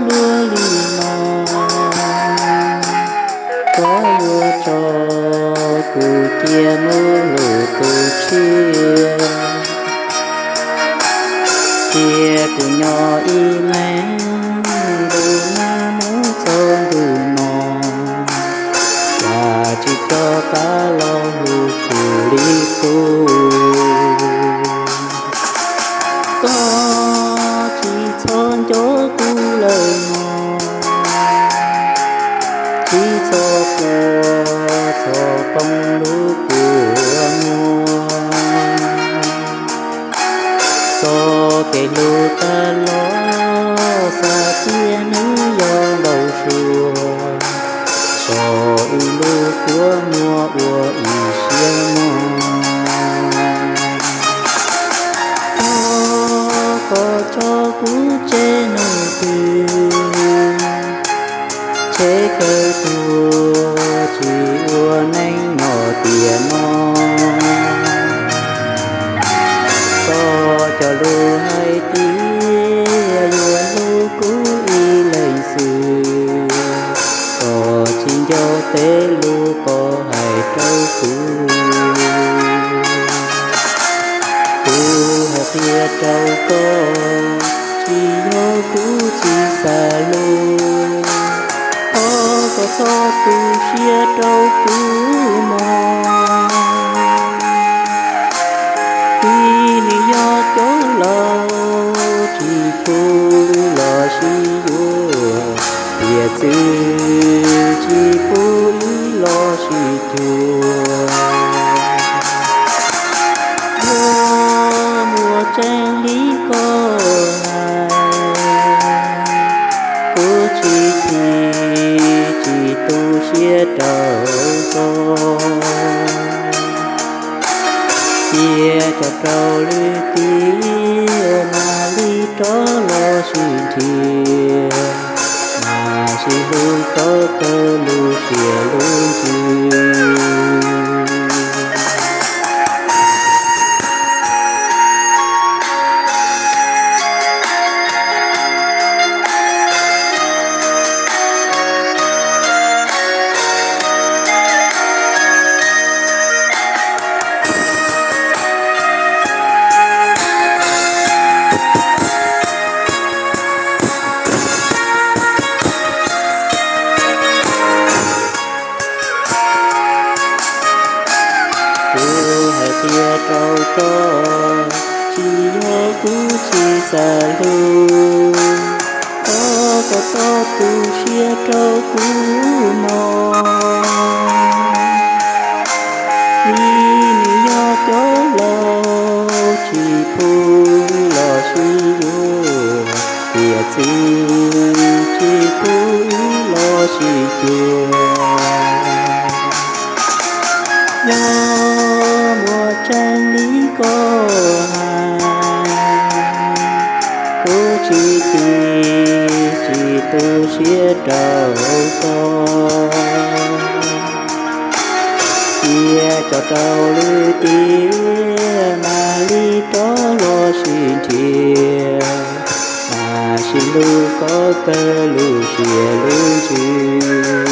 luag li no, koj yuav tso kuv cia mus hlub tus tshiab. Cia kuv nyob ib leeg ntu nag mus txog ntu no, cas tsis rov qab los hlub kuv li qub. Koj tsis txhob nco kuv lawm mog, tsis txhob quaj txhob poob lub kua muag. Txoj kev hlub tag los xav tias nws yog npau suav, tso wb lub kua muag ua ib siab mog. Thov koj tso kuv tseg nws twg, tseg kawg tuag tsis ua neej nyob tiam no. Koj cov lus hais tias yuav hlub kuv ib leeg xwb, koj tsis nco tej lus koj hais rau kuv. Kuv hais qhia rau koj, tsis yog kuv tsis xav hlub, thov koj txhob tu siab rau kuv mog. Vim nws yog cov laus tsis pub wb los sib yuav, tiam txwv tsis pub wb los sib cuag. Yog muaj tseeb li koj hais, kuv tsis chim tsis tu siab rau koj. Cia tso rau lwm tiam mam li rov los sib nrhiav, mam sib hlub koj kawg lub siab lub ntsws. Kuv hais tias rau koj, tsis yog kuv tsis xav hlub, thov koj txhob tu siab rau kuv mog. Vim nws yog cov laus tsis pub los sib yuav, tiam txwv tsis pub los sib cuag. Yog muaj tseeb li koj hais, kuv tsis chim tsis tu siab rau koj. Cia tso rau lwm tiam mam li rov los sib nrhiav, mam sib hlub koj kawg lub siab lub ntsws.